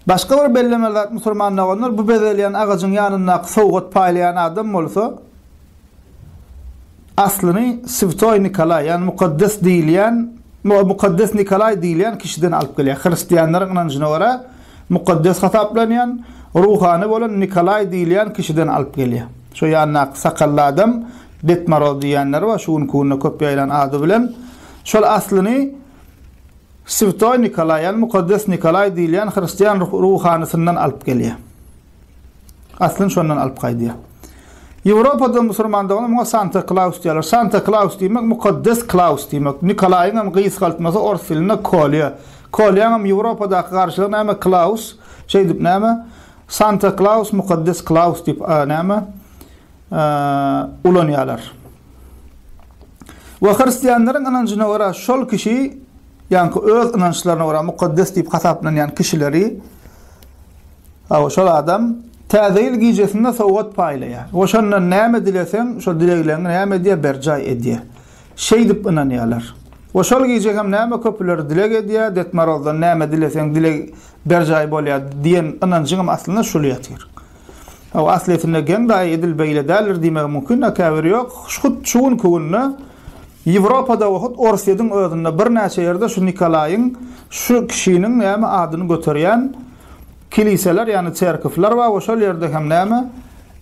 Başga bir bellemeli zat musurman doganlar bu bezelýän agajyň ýanyndaky sowgat paýlaýan adam bolsa aslyny Swtoý Nikolaý ýagny mukaddes diýilýän mukaddes Nikolaý diýilýän kişiden alyp gelýär. Hristianlaryň ynanjyna görä mukaddes hasaplanýan ruhany bolan Nikolaý diýilýän kişiden alyp gelýär. Şo ýanyndaky sakally adam Det Moroz diýýänleri bar şu günki günde köp ýaýran ady bilen. Şol aslyny Swtoý Nikolaý, ýagny Mukaddes Nikolaý diýilýän hristian ruhanysyndan alyp gelýär. Aslyny şondan alyp gaýdýar. Ýewropada musulman dogany muňa Santa Klaus diýýärler. Santa Klaus diýmek Mukaddes Klaus diýmek. Nikolaýyň hem gysgaltmasy ors dilinde Kolýa. Kolýaň hem Ýewropadaky garşylygy näme? Klaus. Şeýdip näme? Santa Klaus, Mukaddes Klaus diýip näme? Ulanýarlar. We hristianlaryň ynanjyna görä şol kişi, ýaňky öz ynançlaryna görä mukaddes diýip hasaplanýan kişileri, hawa şol adam Täze ýyl gijesinde sowgat paýlaýar. We şondan näme dileseň, şol dilegleriňi näme edýär, berjaý edýär. Şeýdip ynanýarlar. We şol gije hem näme köpüleri dileg edýär, Det Marozdan näme dileseň dileg berjaý bolýar diýen ynanjyňam aslynda şul ýatyr. Hawa, aslyýetinde geň daýy edil beýle däldir diýmegi mümkin, a käbiri ýok. Hut şu günki günde Ýewropada we hut Orsýetiň özünde birnäçe ýerde şu Nikolaýyň, şu kişiniň näme adyny göterýän kiliseler, ýagny çerkewler bar we şol ýerde hem näme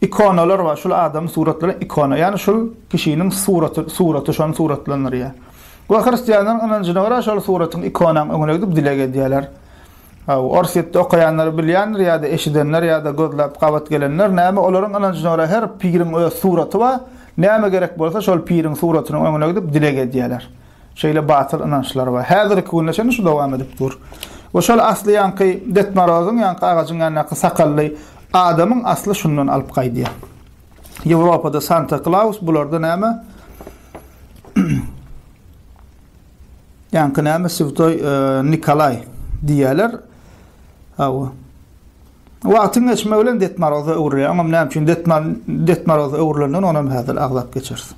ikonalar bar, şul adamy suratlanan ikona, ýagny şul kişiniň suraty, suraty şony suratlandyrýar. We hristianlaryň ynanjyna görä şol suratyň ikonaň öňüne gidip dileg edýärler. Hawa, Orsýetde okaýanlar bilýändir ýa-da eşidenler ýa-da gözläp gabat gelenler, näme olaryň ynanjyna görä her piriň öz suraty bar, näme gerek bolsa şol piriň suratynyň öňüne gidip dileg edýärler. Şeýle batyl ynançlar bar. Häzirki günde çenli şu dowam edip dur. We şol asly ýaňky Det Morozyň ýaňky agajyň ýanyndaky sakally adamyň asly şundan alyp gaýdýar. Ýewropada Santa Klaus, bularda näme? Ýaňky näme Swtoý Nikolaý diýýärler. Hawa. Wagtyň geçmegi bilen Det Maroza öwrülýär. Oňam näme üçin Det Maroza öwrülendigini onam häzir agzap geçeris.